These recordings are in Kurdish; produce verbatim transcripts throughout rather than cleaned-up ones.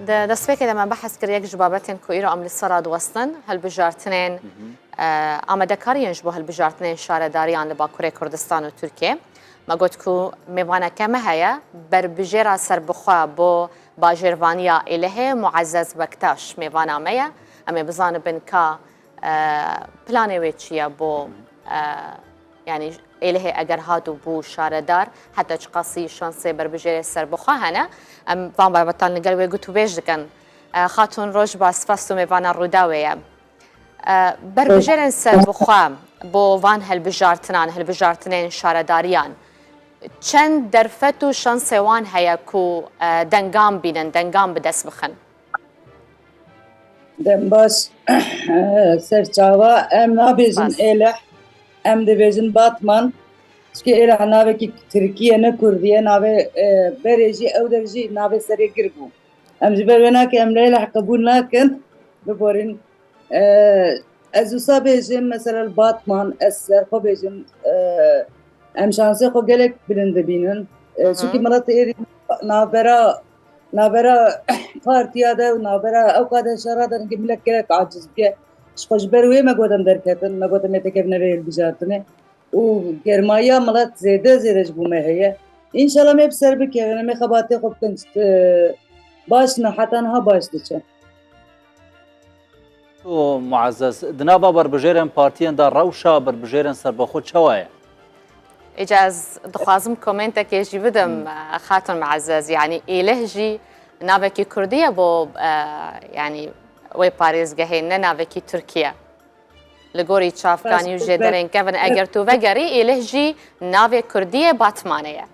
Di destpêkê de me behs kir yek ji babetên ku îro em li ser radiwestin, hilbijartinên, e, amadekariyên ji bo hilbijartinên şaredariyan li Bakurê Kurdistan û Tirkiye. Me got ku mêvaneke me heye, berbijêra serbixwe bo bajêrvaniya Êlihê Muezzez Bektaş mêvana me ye. Em ê bizanibin ka, e, planê wê çi ye bo, e, yanî Êlihê eger hat û bû şaredar, heta çiqasî şansê berbijêrê serbixwe hene? Em van babetan li gel wê gotûbêj dikin. E, Xatûn Rojba, spas tu mêvana Rûdawê ye. E, berbijêrên serbixwe bo van hilbijartinan, hilbijartinên şaredariyan, çend derfet û şansê wan heye ku, e, dengan bînin, dengan bi dest bixin? Dem baş, serçawa, em nabêjin Spas. Êlih, em dibêjin Batman. Çikê Êlih navekî tirkî ye, ne kurdî ye, navê, e, berê jî ew der jî navê serê gir bû. Em ji ber wê nake em li Êlih qebûl nakin, biborîn. E, ez wisa bêjim, mesela li Batman, ez ser xwe bêjim, e, em şansê xwe gelek bilind dibînin. E, Hı hı. Çunkî miletê êrî navbera, navbera partiya de û navbera ewka de şera de rengê milek gelek aciz bûye. Ji xwe ji ber wê me got em derketin, me got em ê tekevine vê hilbijartinê. Û germayiya milet zêde zêde ji bo me heye. Înşallah me bi ser bikevin, em ê xebatê xwe bikin, e, baş ne, heta niha baş diçe. Tu Muezzez, di nava berbijêrên partiyên de rewşa berbijêrên serbixwe çawa ye? Îca ez dixwazim komentekê jî bidim, Hmm. e, Xatun Muezzez. Yanî Êlih jî navekî kurdî ye bo, e, yanî wê parêzgehê, ne navekî tirkî ye. Li gorî çavkanî û Baş, jêderên kevin, eger tu vegerî, Êlih jî navê kurdî yê Batmanê ye.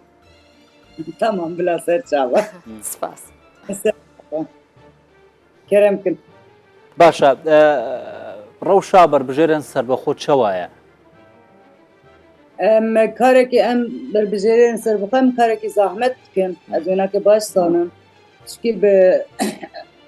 Tamam, bila ser çava. Spas. Ser çava. Kerem kin. Baş e, e, rewşa berbijêrên serbixwe çawa ye? Em karekî em berbijêrên serbixwe em karekî zahmet dikin. Ez wênake baş zanim. Çikî bi,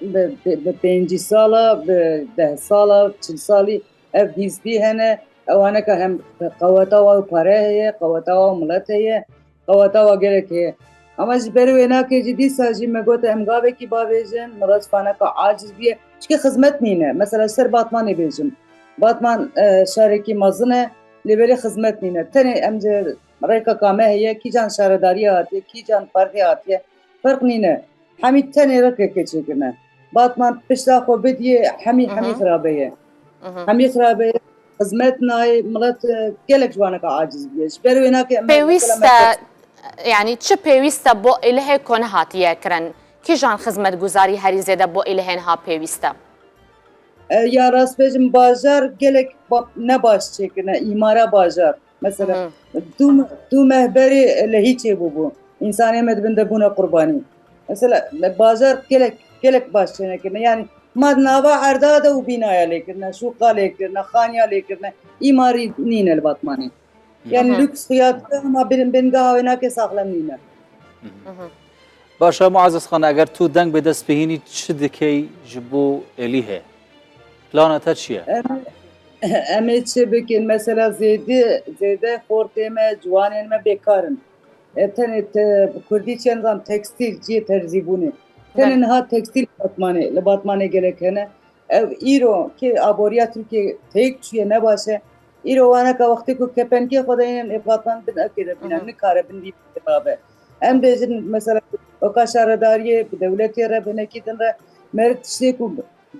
bi, bi, bi pêncî sala, bi deh sala, çil salî ev hîstî hene. Ewaneka hem qeweta wa pare heye, qeweta wa milet heye. Qeweta wa gelek heye. Ama ji ber wê nake jî dîsa jî me got em gavekî bavêjin, milet faneka aciz bûye. Çikî xizmet nîne. Mesela ji ser Batmanê bêjim. Batman, e, şarekî mezin e, lê belê xizmet nîne. Tenê em ji rêka ka me heye, kîjan şaredariye hatiye, kîjan partiyê hatiye, ferq nîne. Hemî tenê rêkeke çêkirine. Batman pişta xwe bidiyê, hemî, Hı hı. hemî xirabe ye. Hı hı. Hemî xirabe ye. Xizmet nayê, milet, e, gelek ji waneka aciz bûye. Ji ber wê nake em Pêwîst mesela e, yanî çi pêwîst e bo Êlihê ku nehatiye kirin? Kîjan xizmetguzarî herî zêde bo Êlihê niha pêwîst e? E, ya rast bêjim, bajar gelek ba-, ne baş çêkirine, îmara bajar. Mesela, Hı hı. du, du meh berê li hîçê bûbû. Însanê me di bin de bûne qurbanî. Mesela, bajar gelek, gelek baş çênekirine. Yani, ma di nava erda de û bînaya lê kirine, şûqa lê kirine, xaniya lê kirine. Îmarî nîne li Batmanê. Yani, Hı hı. lüks xuya dike ama bin, bingeha wê nake saxlem nîne. Hı hı. Baş e, Muazzez Xan, eger tu deng bi dest bihînî, çi dikey ji bo Êlihê? Plana te çi ye? Em, em ê çi bikin? Mesela zêde, zêde xortê me, ciwanên me bêkar in. E, tenê te, bi kurdî çi nizam, tekstîl, cihê terzîbûnê. Tenê Belê. niha tekstîl li Batmanê, li Batmanê gelek hene. Ev îro ki aboriya Tirkiyê têk çûye, ne baş e. Îro waneka wextê ku kepenkê xwe de yên ê Batman bin ewkê de bîne, Hı hı. nikare bin vî rabe. Em bêjin mesela weka şaredariyê bi dewletê re, bi hinekî din re, meriv tiştê ku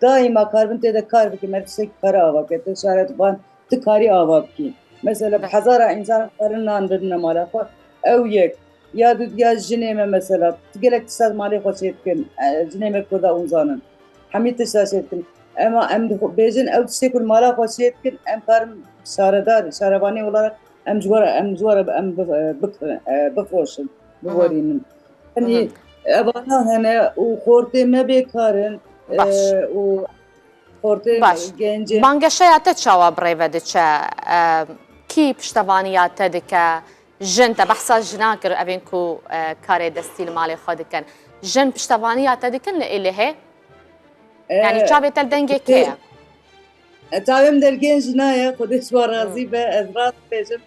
daîma karibin tê de kar bike, meriv tiştekî kare ava ke, tu şaret van tu karî ava bikî. Mesela bi Be- hezara însan karin nan bidine mala xwe, ew yek. Ya du ya jinê me mesela, tu gelek tişta malê xwe çê dikin, e, jinê me kurda hûn zanin. Hemî tişta çê dikin. Ema em dixwe-, bêjin ew tiştê ku li mala xwe çê dikin, em karin şaredar, şarevanê olarak em ji we re, em ji we re em bi-, e, bik-, e, bifroşin, Hı hı. biborînin. Yanî Hı hı. evana hene û xortê me bêkar in, Baş. e, û xortê Baş. gencê Bangeşeya te çawa bi rê ve diçe? E, kî piştevaniya te dike? Jin, te behsa jina kir, evên ku, e, karê destî li malê xwe dikin. Jin piştevaniya te dikin li Êlihê? E, Yanî çavê te li dengê kê ye? E, çavê min dengê jina ye, Xwedê ji wan razî Hmm. be, ez rast bêjim.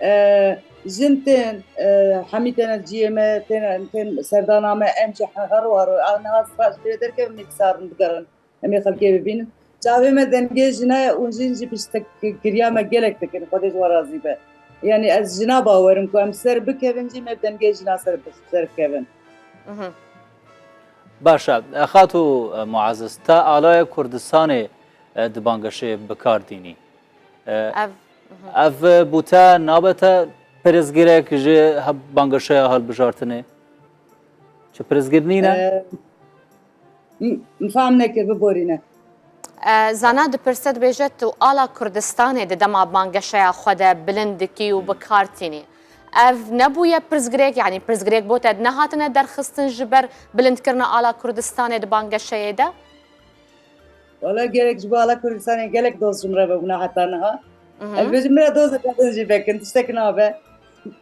E, Jin tên, e, hemî têne ciyê me, tên, tên serdana me, em jî he-, her waro, a niha spas pê derkevin, mîksar bigerin. Em ê xelkê bibînin. Çavê me dengê jina ye û jin jî piştekiriya me gelek dikin. Xwedê ji we razî be. Yanî ez jina bawerim ku em ser bikevin jî me dengê jina ser, ser bikevin. Mhm. Baş e. Xato, e, Muaziz, te alaya Kurdistanê, e, di bangeşê bi kar tînî. E, Ev, mhm. ev, e, bo te nabe te pirsgirêk ji he-, bangeşeya hilbijartinê? Çi pirsgir nîne? E, m-, m-, fam nekir, biborîne. E, Zana dipirse, dibêje, tu ala Kurdistanê di dema bangeşeya xwe de bilind dikî û bi kar tînî. Ev nebûye pirsgirêk, yanî pirsgirêk bo te nehatine derxistin ji ber bilindkirina ala Kurdistanê di bangeşeyê de? Wala gerek ji bo ala Kurdistanê gelek doz ji min re vebûna heta niha. Mhm. Ez bêjim min re dozeke din jî vekin, tiştek nabe.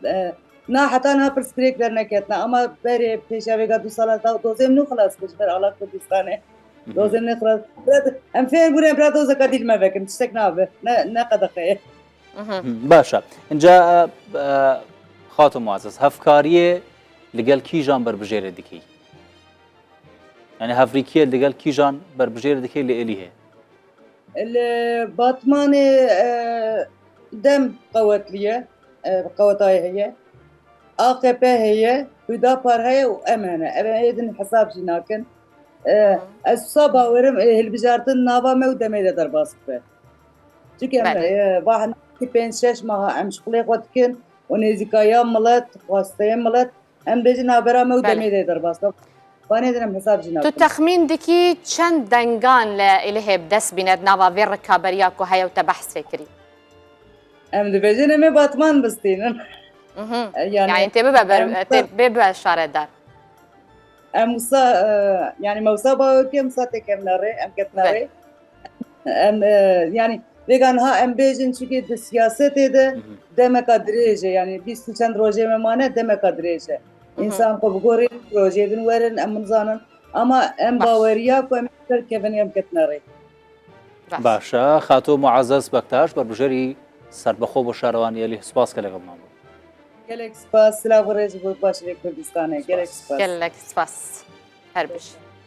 E, na heta niha pirsgirêk derneketine, ama berê pêşiya vêga du sala da dozê min nû xilas bû ji ber ala Kurdistanê. Mhm. Dozê min nê xilas. Bira, em fêr bûne, bira dozeka dî li me vekin, tiştek nabe. Ne, ne qedexe ye. Mhm. Hı, baş e. Înca, e, e, Xato Muazzez, hevkariyê li gel kîjan berbijêrê dikî? Yani hevrîkiyê li gel kîjan berbijêrê dikî li Êlihê? Li Batmanê, e, dem qewetliye, e, qewetayê heye. A K P heye, Hüdapar heye û em hene. Ev ê din hesab jî nakin. E, Hı. ez wisa bawerim, e, hilbijartin nava me û demê de derbas bibe. Çunke em, Belê. e, va hin pênc şeş maha em şixulê xwe dikin û nêzîkaya milet, xwesteyê milet, em bêjin navbera me û Belê. demê de derbas be. Vanê din em hesab jî Tu nakin. texmîn dikî çend dengan li Êlihê bi dest bîne di nava vê rikaberiya ku heye û te behsê kirî? Em dibêjin em ê Batman bistînin. Mhm. E, yani Yani tê bibe ber-, em tê bê bibe şaredar. Em wisa, e, yani me wisa bawer kir, em wisa têkevine rê, em ketine Belê. rê. Em, e, yani vêga niha em bêjin, çunke di siyasetê de Mhm. demeka dirêj e, yani bîst û çend rojê me mane, demeka dirêj e. Mhm. Însan xwe bigorî, rojê din werin, em bizanin. Ama em Baş. baweriya ku em ê ser kevin, em ketine rê. Baş. Baş e. Xato Muazzez Bektaş, berbijêrî serbixwe bo şarewaniyê Êlihê, spas gelek bi me bû. Gelek spas, silav û rêz bo Başûrê Kurdistanê. Gelek Spas. spas. Gelek spas. Her bijî.